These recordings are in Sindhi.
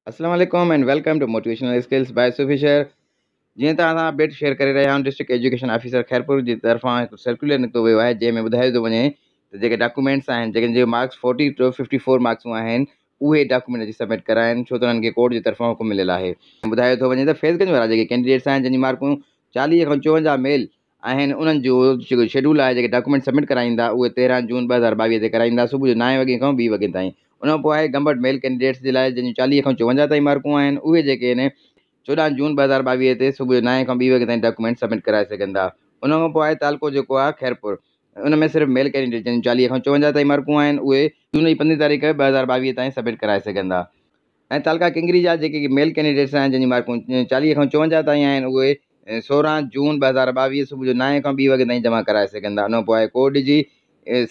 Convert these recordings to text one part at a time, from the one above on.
السلام عليڪم and welcome to motivational skills by Sufi Shar. جيئن ته اسان اپڊيٽ شيئر ڪري رهيا آهيون، ڊسٽرڪٽ ايجوڪيشن آفيسر خيرپور جي طرفان هڪ سرڪيولر نڪتو ويو آهي، جنهن ۾ ٻڌايو ٿو وڃي ته جيڪي ڊاڪومينٽس آهن، جيڪن جو مارڪس 40 ٽو 54 مارڪسون آهن، اهي ڊاڪومينٽ اچي سبمٽ ڪرائن، ڇو ته انهن کي ڪورٽ جي طرفان حڪم مليل آهي. ٻڌايو ٿو وڃي ته فيض گنج وارا جيڪي ڪينڊيڊيٽس آهن، جن جي مارڪون 40 کان 54 ميل آهن، انهن جو جيڪو شيڊول آهي، جيڪي ڊاڪومينٽ سبمٽ ڪرائيندا، اهي 13 جون 2022 تي ڪرائيندا، صبح جو 9 وڳي کان 2 وڳي تائين. ان کان پوء آهي گمبٽ ميل ڪينڊيڊيٽس جي لاء، جن جون 40 کان 54 تائين مارڪون آهن، اهي جيڪي آهن 14 جون 2022 تي صبح جو 9 کان 2 وڳي تائين ڊاڪومينٽ سبمٽ ڪرائي سگهندا. ان کان پوء آهي تعلقو جيڪو آهي خيرپور، ان ۾ صرف ميل ڪينڊيڊيٽ جن جون 40 کان 54 تائين مارڪون آهن، اهي جون جي 15 تاريخ 2022 تائين سبمٽ ڪرائي سگهندا. ۽ تعلقه ڪنگري جا جيڪي ميل ڪينڊيڊيٽس آهن، جن جون مارڪون 40 کان 54 تائين آهن، اهي 16 جون 2022 صبح جو 9 کان 2 وڳي تائين جمع ڪرائي سگهندا. ان کان پوء آهي ڪوٽ جي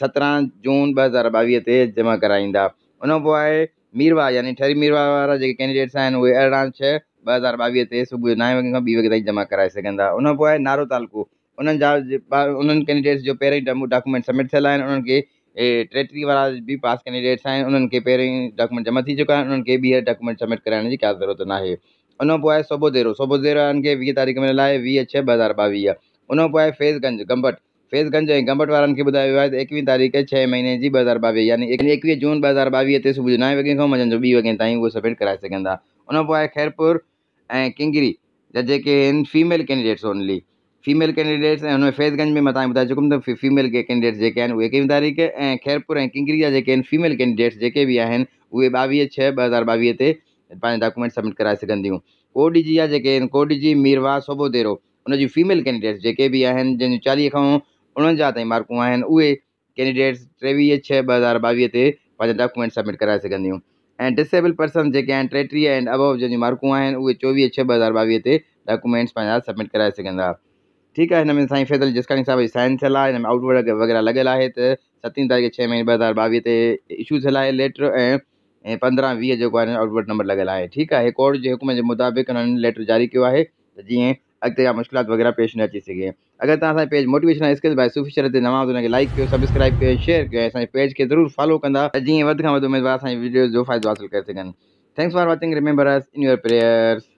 17 جون 2022 تي جمع ڪرائيندا. ان کان پوء آهي ميرواهه يعني ٺري ميرواهه وارا جيڪي ڪينڊيڊيٽس آهن، اهي 18 6 2022 تي صبح جو 9 وڳي کان 2 وڳي تائين جمع ڪرائي سگهندا. ان کان پوء آهي نارو تعلقو، انهن جا انهن ڪينڊيڊيٽس جو پهرين ئي ڊاڪومينٽ سبمٽ ٿيل آهن. انهن کي 33 وارا به پاس ڪينڊيڊيٽس آهن، انهن کي پهرين ئي ڊاڪومينٽ جمع ٿي چڪا آهن، انهن کي ٻيهر ڊاڪومينٽ سبمٽ ڪرائڻ جي ڪا ضرورت ناهي. ان کان پوء آهي صوبو ديرو، صوبو ديرو وارن کي 20 تاريخ مليل آهي، 20 6 2022. ان کان پوء آهي فيض گنج گمبٽ، فيض گنج ۽ گمبٽ وارن کي ٻڌايو ويو آهي ته 21 تاريخ 6 مهيني جي 2022 يعني 21 جون 2022 تي صبح جو 9 وڳي کان منجهند جو 2 وڳي تائين اهو سبمٽ ڪرائي سگهندا. ان کان پوء آهي خيرپور ۽ ڪنگري جا جيڪي آهن female candidates, only female candidates, ۽ ان ۾ فيض گنج ۾ مان توهان کي ٻڌائي چڪم ته فيميل ڪينڊيڊيٽس جيڪي آهن اهي 21 تاريخ، ۽ خيرپور ۽ ڪنگري جا جيڪي آهن فيميل ڪينڊيڊيٽس جيڪي به آهن، اهي 22 6 2022 تي پنهنجا ڊاڪومينٽ سبمٽ ڪرائي سگهنديون. ڪوٽ ڏيجي جا جيڪي آهن، ڪوٽ ڏيجي، ميرواهه، صوبو ديرو، ان جون فيميل ڪينڊيڊيٽس جيڪي به آهن، جن جون 40 کان 49 تائين مارڪون آهن، اهي ڪينڊيڊيٽس 23 6 2022 تي پنهنجا ڊاڪومينٽ سبمٽ ڪرائي سگهنديون. ۽ ڊس ايبل پرسن جيڪي آهن 33 اينڊ ابو جن جون مارڪون آهن، اهي 24 6 2022 تي ڊاڪومينٽس پنهنجا سبمٽ ڪرائي سگهندا. ٺيڪ آهي، هن ۾ سائين فيض علي جسڪاڻي صاحب جي سائن ٿيل آهي، هن ۾ آئوٽ ورڊ وغيره لڳل آهي ته ستين تاريخ 6 مهيني 2022 تي اشو ٿيل آهي ليٽر، ۽ 15 20 جيڪو آهي آئوٽ ورڊ نمبر لڳل آهي. ٺيڪ آهي، ڪورٽ جي حڪم جي مطابق هنن ليٽر جاري ڪيو آهي ته جيئن اڳتي ڪا مشڪلات وغيره پيش نه اچي سگهي. اگر توهان اسان جي پيج موٽيويشنل اسڪلز باء صوفي شرط تي نوان آهيو ته ان کي لائيڪ ڪيو، سبسڪرائيب ڪيو ۽ شيئر ڪيو ۽ اسان جي پيج کي ضرور فالو ڪندا ته جيئن وڌ کان وڌ اميدوار اسان جي وڊيوز جو فائدو حاصل ڪري سگهن. Thanks for watching remember us in your prayers.